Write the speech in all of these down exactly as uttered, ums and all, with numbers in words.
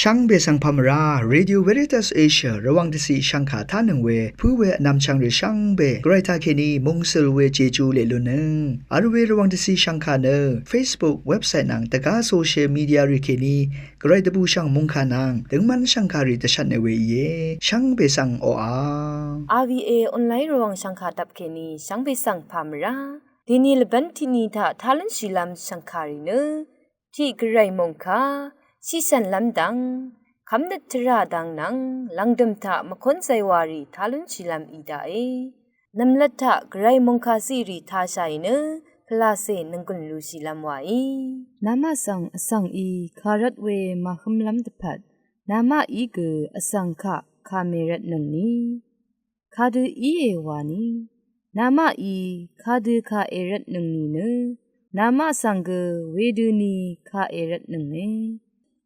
Shvngbe svng pà mvrá, Radio Veritas Asia Rvwàng dvciq shvngkà tánøng we pǿ we vnvmchvng rì shvngbe gvray taqkèní mungsøl we Jeju leq lunnøng vl we Rvwàng dvciq shvngkà nø Facebook, website nvng dvgá social media rì kèní gvray dvbùshv̀ng mungkà nvng døngmv́n shv̀ngkàrì dvshvtne we íe. Shvngbe svng oqà. R V A online Rvwàng shv̀ngkà dvpkèní shvngbe svng pà mvrá. Dini lvbv́n tiqni taq tá lúnshìlv́m shv̀ngkàrì nø tiq gvray mòngkà, shiqshv̀nlv́m dvng, kv́mnøt tvrà dvng nvng lv̀ngdø̀m taq mvkónzay warì tá lúnshìlv́m í daqe. Nv̀mlat taq gvray mòngkà ziqrì tāshàì nø pvlacè nònggùn lushìlv́m wàí. Namaq svng vsvng í kàrvt we màhǿmlv́m dvpvt, namaqí gø vsvng kaq kàmèrvtnøngni. Kadø íe wàni. Namaqí kadø kàèrvtnøng nìnø, namaq svng gø wedøni kàèrvtnønge.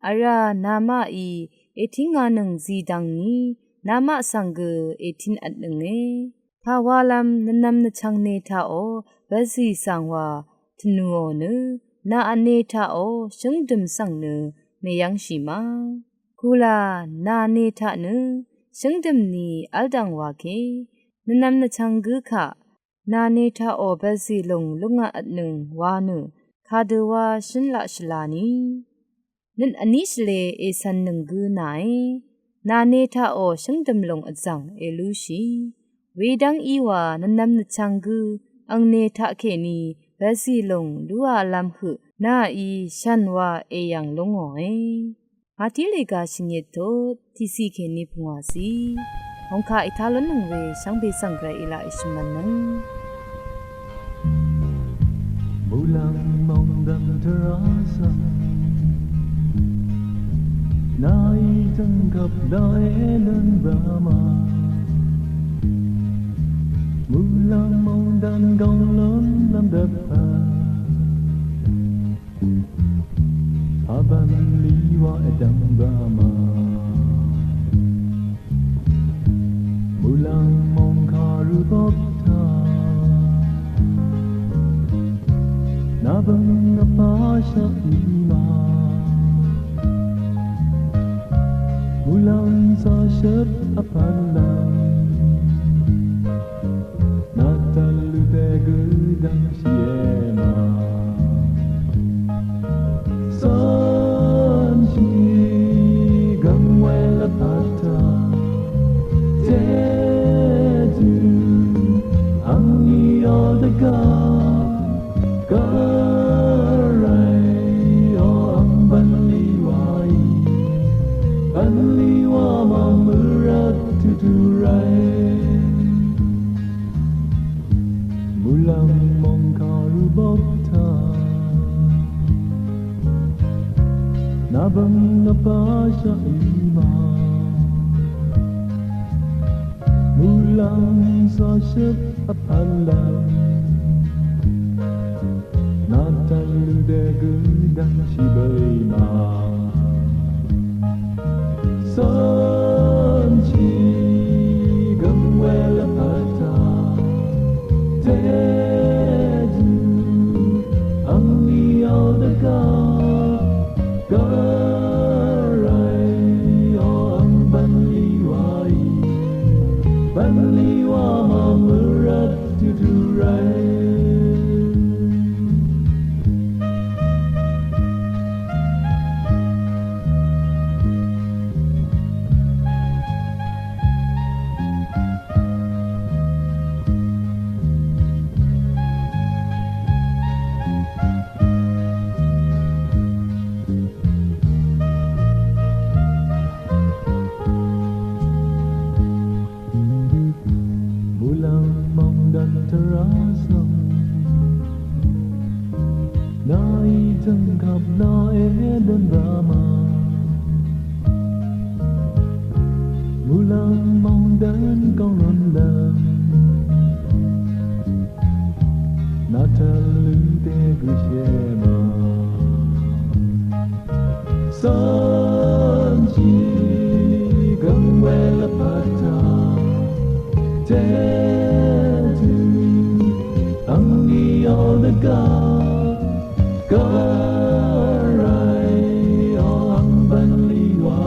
Vrá namaqí ètínganøng zìdv̀ngni, namaq svng gø ètínvtnønge. Pàwalv́m nvnvm nvchvng ne taqò bvzì svng wa tvnùò nø, nà vne taqò shǿngdø̀m svng nø mèyv́ngshì ma. Kula nà ne taq nø shǿngdø̀m ni v́ldv̀ng wake, nvnvm nvchvng gǿ kaq, nà ne taqò bvzì lùng lúngaq vtnøng wa nø, kadø wá shǿn laq shvlani. Nøt vní shvlē ècv̀nnøng gǿ nàe, nà ne taqò shǿngdø̀m lùng vzv̀ng èlúshì. Wedv́ng í wa nvnvm nvchvng gǿ, ang ne taqkèní bvzì lùng lúalv́m høq, nàí shv̀n wa èyv̀ng lú ngòe. Màtí lèga shvngøt tut, tiqciq kèní pungwàciq. Mòngkà ètá lúnnøng we shvngbe svng gvray èlaq èshvmv̄nnøng. Muqlàng mòngdàn tvrà svng, nàí tø̀ng kvp daqe lún bvma. Muqlàng mòngdàn gòng lún lv́m dvpvt, pà bv̀nlì wa èdv̀ng bvma. Muqlàng mòngkà rú bok taq, nà bø̀ng vpà shaq í ma. Muqlàng zashøp vpv̀n lv́m, nà tvlú dvgø dv̀ngshì èma. Cv́nshì gv̀ng we lvpat taq, Jejú, angní ò dvgvp, gvray ò ang bv̀nlì wàí, bv̀nlì wa mvmø rvt tutu ray. Muqlàng mòngkà rú bok taq, nà bø̀ng vpà shaq í ma. Muqlàng zashøp vpv̀n lv́m, nà tvlú dvgø dv̀ngshì bø̀í ma. Cv́nshì gv̀ng we lvpat taq, Jejú, angní ò dvgvp, gvray ò ang bv̀nlì wàí, bv̀nlì wa mvmø rvt tutu ray. Muqlàng mòngdàn tvrà svng, nàí tø̀ng kvp daqe lún bvma. Muqlàng mòngdàn gòng lún lv́m, nà tvlú dvgø shaq ma. Cv́nshì gv̀ng we lvpat taq, Jejú, angní ò dvgvp, gvray ò ang bv̀nlì wa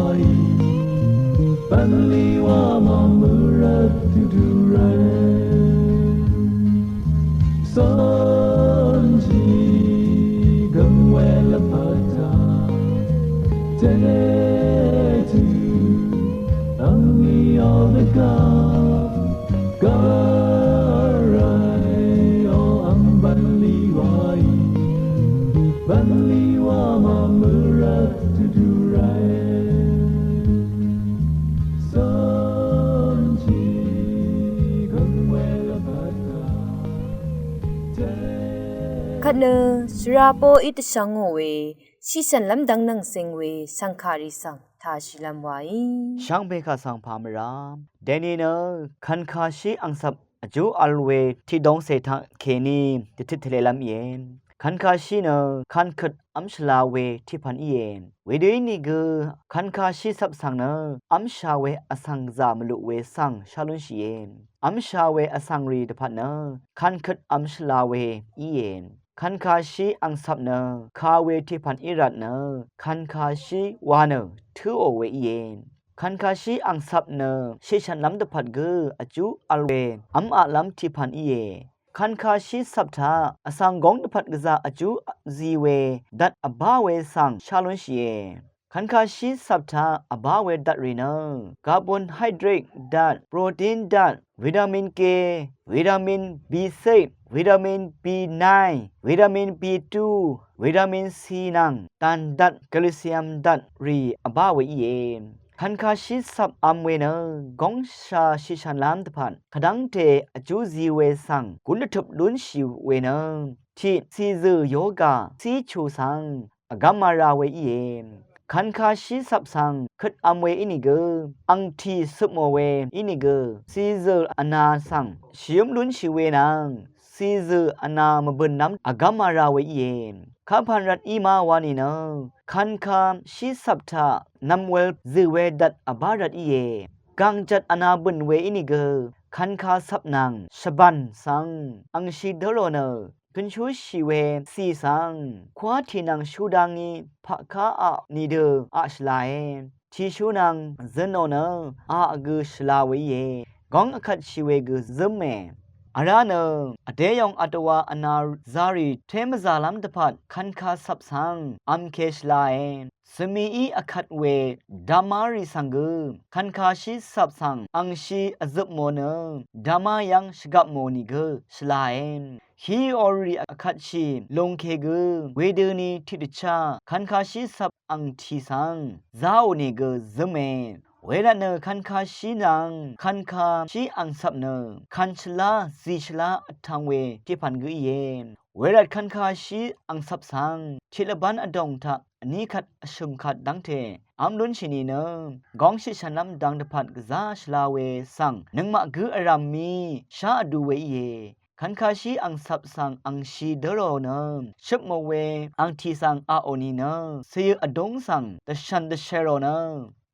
Tetu angni alaka garai o ang banliwai banliwa ma murat tudurai sanchi gangwe lapata. Kvt nø svrapo í tvshvngò we shiqshv̀n lv́mdvng nvngsing we shv̀ngkàrì svng tāshìlv́m wàí. Shvngbe kà svng pà mvrá dèni nø kvnkashí angcvp vjú vl we tiqdongcè taq kèní dvtit tvlelv́m íe. Kvnkashí nø kvnkøt v́mshvla we tiqpv̀n íe. Wedø ínìgø kvnkashí cvp svng nø v́msha we vsvng gvzà mvluq we svng shá lúnshìe. V́msha we vsvngrì dvpvt nø kvnkøt v́mshvla we íe. Kvnkashí angcvp nø ka we tiqpv̀n í rvt nø kvnkashí wa nø tǿò we íe. Kvnkashí angcvp nø shiqshv̀nlv́m dvpvt gø vjú vl we v́m aqlv́m tiqpv̀n íe. Kvnkashí cvp taq vsvng góng dvpvt gvzà vjú zi we dvt vbá we svng shá lúnshìe. Kvnkashí cvp taq vbá we dvtrì nø carbohydrate dvt, protein dvt, vitamin K, vitamin B six, vitamin B nine, vitamin B two, vitamin C nvng dàn dvt, calcium dvtrì vbá we íe. Kvnkashí cvp vm we nø góngsha shiqshv̀nlv́m dvpvt kvdv́ngte vjú zi we svng gún dvtøp lúnshì we nø tiq cìzø̀ yoga cí chu svng vgv́m mara we íe. Kvnkashí cvp svng køt vm we ínìgø angtì cøpmò we ínìgø cìzø̀ vna svng shìǿm lúnshì we nvng cìzø̀ vna mvbø̀nlv́m vgv́m mara we íe. Kapàn rvt í ma wa nìnø kvnkashí cvp taq nv̀mwel zø̀ we dvt vbá rvt íe. Gàngjvt vna bø̀n we ínìgø kvnka cvp nvng shvbàn svng angshi dǿ rò nø kønshúshì we cì svng kwá tì nvng shú dá ngí paqká aq nìdø aq shvlae. Tìshú nvng zønò nø aq gø shvla we íe. Góng vkvtshì we gø zǿme. Vrá nø vdéyòng vdvwa vna zarì té mvzàlv́m dvpvt kvnka cvp svng vmke shvlae. Svmií vkvt we damá rì svng gø kvnkashí cvp svng angshi vzøpmò nø damá yv́ng shvgapmò nìgø shvlae. Híorì vkvtshì lùngke gø wedøni tiqdvchá kvnkashí cvp angtì svng záò nìgø zǿme. Wervtnø kvnkashí nvng kvnkashí angcvp nø kvnshvlá zìshvlá vtvng we tiqpv̀n gø íe. Wervt kvnkashí angcvp svng tiqlvbán vdòng taq vní kvt vshø̀m kvt dv́ngte v́m lúnshì nìnø góng shiqshv̀nlv́m dang dvpvt gvzá shvla we svng nøngmaq gǿ vrv̀m mí shá vdu we íe. Kvnkashí angcvp svng angshi dǿ rò nø shøpmò we angtì svng aqò nìnø cìyø vdúng svng dvshv̀n dvshv̀rò nø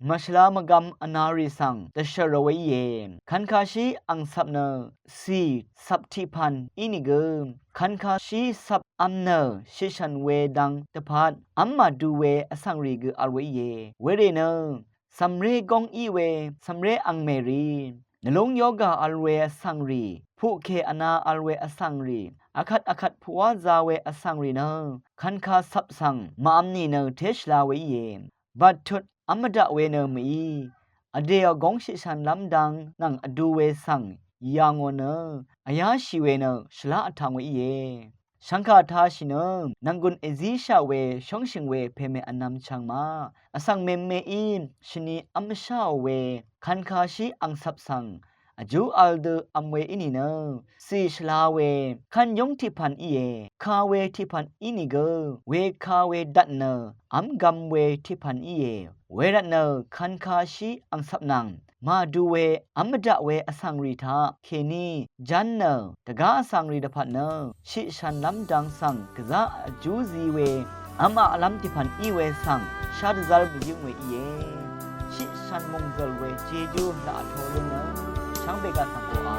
mvshvla mvgvm vnarì svng dvshv̀rò we íe. Kvnkashí angcvp nø cì cvp tiqpv̀n ínìgø kvnkashí cvp vm nø shiqshv̀n we dang dvpvt v́m màdu we vsvngrì gø vl we íe. Werì nø cv̀mré góng í we cv̀mré angmè rì, nvlúng yoga vl we vsvngrì, puqkè vna vl we vsvngrì, akvt akvt puqwá za we vsvngrì nø kvnka cvp svng màvm nìnø té shvla we íe. Battut v́m mvdaq we nø mèí vdèò góng shiqshv̀nlv́m dang nvng vdu we svng yà ngò nø vyáshì we nø shvlá vtvng we íe. Shvngkà tāshì nø nv̀nggùn èzíshaq we shóngshø̀ng we pèmè vnvm chvng maq vsvng mèmeí shvni v́m mvsháò we kvnkashí angcvp svng vjú vl dø vm we í nìnø cì shvla we kvn yúng tiqpv̀n íe. Ka we tiqpv̀n ínìgø weka we dvt nø v́m gvm we tiqpv̀n íe. Wervtnø kvnkashí angcvp nvng màdu we v́m mvdaq we vsvngrì taq kèní ján nø dvgá vsvngrì dvpvt nø shiqshv̀nlv́m dang svng gvzá vjú zi we v́m aqlv́m tiqpv̀n í we svng shá dvzv́r mvyǿng we íe. Shiqshv̀n mòngzø̀l we jejú laq vtō lúngø shvngbe gaq svng koqà.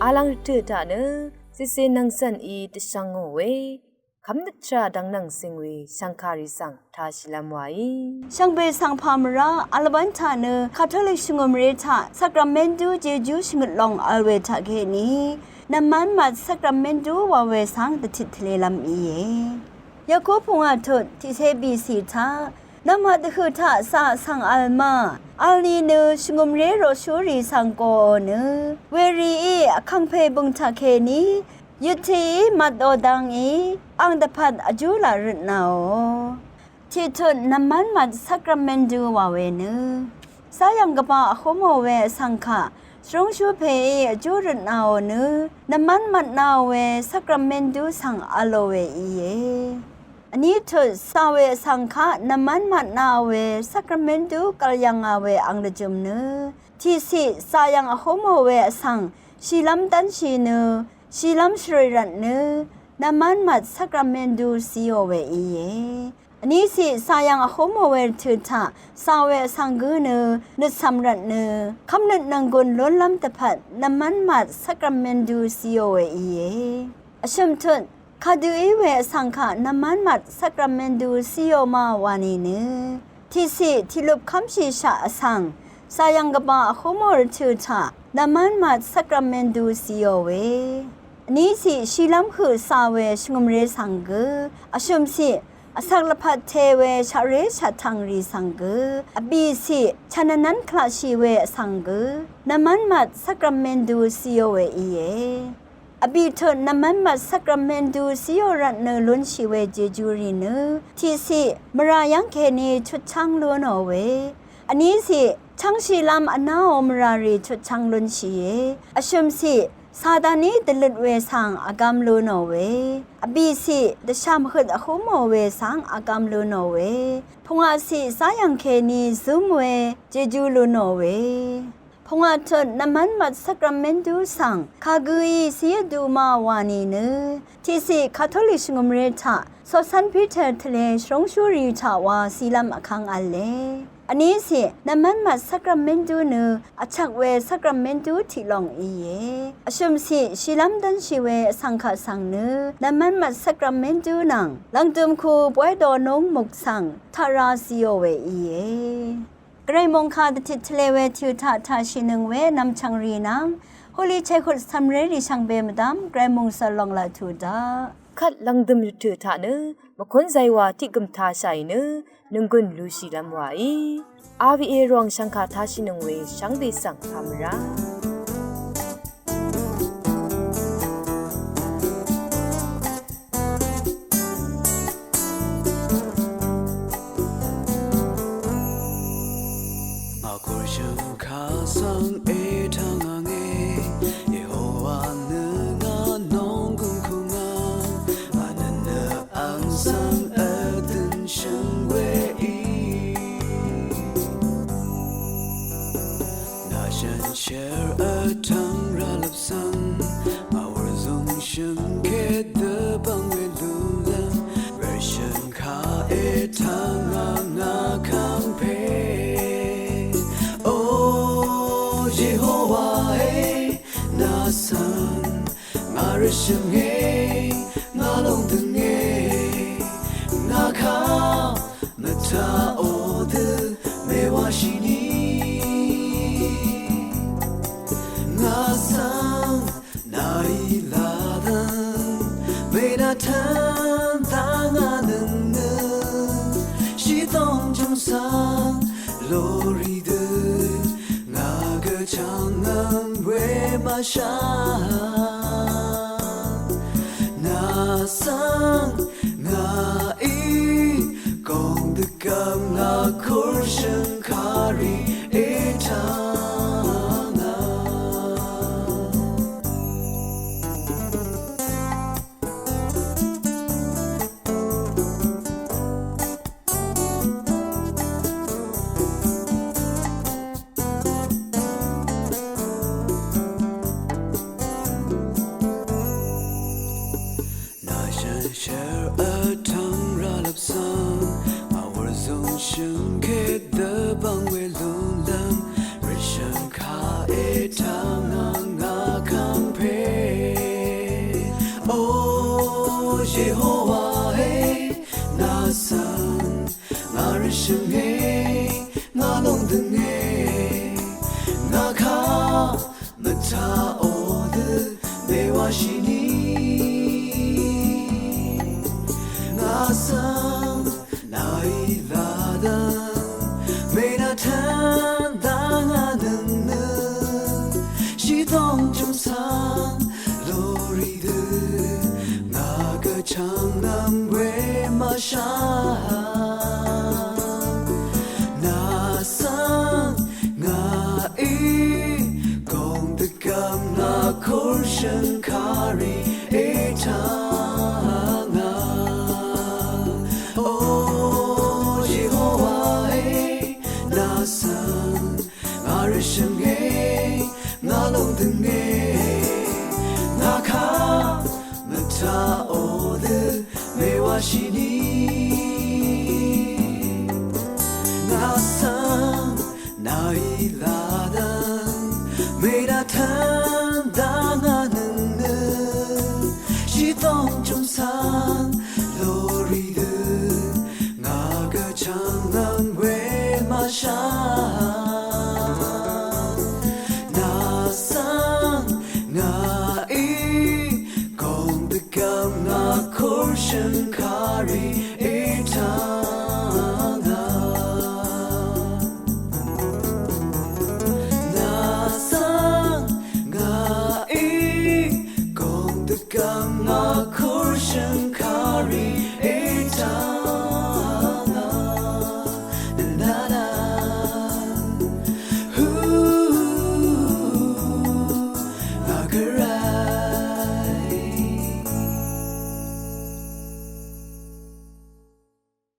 Alvng rvtø̀ taq nø cìcè nvngcv̀n í dvshvngò we kv́mnøt tvrà dvng nvng cing we shv̀ngkàrì svng tāshìlv́m wàí. Shvngbe svng pà mvrá vlvbv́n taq nø Katolik shvngø̀mré taq Sakramentu Jejú shvngøt long vl we taq kèní nvmv́n mvt Sakramentu wa we svng dvtit tvlelv́m íe. Yaku pungwà tut tiqcé bìcì taq nvmhat dvhø̀ taq cà svng vl ma vl ni nø shvngø̀mré roqshúrì svng koò nø werií vkàngpè bø̀ng taq kèní yøttií mvtò dvngí ang dvpvt vjú laq røtnàò. Tiqtut nvmv́n mvt Sakramentu wa we nø záyv̀ng gvbà vhúmò we vsvng kaq svrúngshú pèí vjú røtnàò nø nvmv́n mvtnàò we Sakramentu svng vlò we íe. Vní tut cà we vsvng kaq nvmv́n mvtnàò we Sakramentu gv̀l yv̀ngà we ang dvjø̀m nø tiqciq cà yv̀ng vhúmò we vsvng shìlv́m dv́nshì nø shìlv́m shvrø̀ì rvtnø nvmv́n mvt Sakramentu cìò we íe. Vní ciq cà yv̀ng vhúmò we rvtø̀ taq cà we vsvng gǿ nø nøtcv̀m rvtnø kv́mnøt nvnggùn lúnlv́m dvpvt nvmv́n mvt Sakramentu cìò we íe. Vshø̀m tut kadø í we vsvng kaq nvmv́n mvt Sakramentu cìò ma wa nìnø tiqciq tiqlup kv́mshìshaq vsvng cà yv̀ng gvbà vhúmò rvtø̀ taq nvmv́n mvt Sakramentu cìò we. Vní ciq shìlv́m høq cà we shvngø̀mré svng gø, vshø̀m ciq vsvk lvpat te we shaqré shaqtv̀ngrì svng gø, vbì ciq chv̀n vnv́n klaqshì we vsvng gø nvmv́n mvt Sakramentu cìò we íe. Vbì tut nvmv́n mvt Sakramentu cìò rvtnø lúnshì we Jejurì nø tiqciq mvrà yv́ng kèní chutchv́ng lúnò we. Vní ciq chv́ngshìlv́m vnáò mvràrì chutchv́ng lúnshìe. Vshø̀m ciq Sataní dvløt we svng vgvm lúnò we. Vbì ciq dvshàm høt vhúmò we svng vgvm lúnò we. Pungwà ciq záyv̀ng kèní zǿm we Jejú lúnò we. Pungwà tut nvmv́n mvt sakramentu svng kagǿí cìé duma wà nìnø, tiqciq Katolik shvngø̀mré taq Coqcv́n Piter tvlē shvrúngshúrì taq wa cìlv́m vkv́ng v̄le. Vníciq nvmv́n mvt sakramentu nø vchvk we sakramentu tiq long íe. Vshø̀mciq shìlv́m dv́nshì we vsvng kaq svng nø nvmv́n mvt sakramentu nvng lv̀ngdø̀m ku bwáy dōnúng muk svng taq ra zìò we íe. Gvray mòngkà dvtit tvlē we tø̀ taq tashìnøng we nvmchv̀ngrì nvng holy chèhut cv̀mrérì shvngbe mvdv́m Gvray mòngsvl long laq tuq daq. Kvt lv̀ngdø̀m rvtø̀ taq nø mvkún zaywà tiq gø̀m tashàì nø nònggùn lushìlv́m wàí. R V A Rvwàng shv̀ngkà tashìnøng we shvngbe svng pà mvrá. Ngà kùrshø̀ng kà svng ètvng àngé, Yehowa nø ngà nònggùn kù ngà, ngà nø nø àng svng vdø̀n shø̀ng weí. Ngà shànshér vtvng rvlvp svng, ngà wur zùng shø̀ng kèdø bv̀ng we lúlv́m, rvshø̀ng kà ètvng ngà ngà kàngpè. O Yehowa è, nà svng ngà rvshø̀nge, ngà lóngdø̀nge, ngà kà mvtaqò dø mèwáshì nì. Ngà svng nàí ladv́ng mènàtv́n dv́ngà nøng nø, shìtóng jùm svng lórí dø ngà gvchvng ngv̀m we mvshà. Nà svng ngàí gòng dvgv̀m ngà kùrshø̀ng kàrì ètvng ngà. Nà shànshér vtvng rvlvp svng, ngà wur zùng shø̀ng kèdø bv̀ng we lúlv́m, rvshø̀ng kà ètvng ngà ngà kàngpè. O Yehowa è, nà svng ngà rvshø̀nge, ngà lóngdø̀nge, ngà kà mvtaqò dø mèwáshì nì. Ngà svng nàí ladv́ng mènàtv́n dv́ngà nøng nø, shìtóng jùm svng lórí dø ngà gvchvng ngv̀m we mvshà. Nà svng ngàí gòng dvgv̀m ngà kùrshø̀ng kàrì ètvng ngà. O Yehowa è, nà svng ngà rvshø̀nge, ngà lóngdø̀nge, ngà kà mvtaqò dø mèwáshì nì. Ngà svng nàí ladv́ng mènàtv́n dv́ngà nøng nø, shìtóng jùm svng lórí dø ngà gvchvng ngv̀m we mvshà. Nà svng ngàí gòng dvgv̀m ngà kùrshø̀ng kàrì ètvng ngà. Nà svng ngàí gòng dvgv̀m ngà kù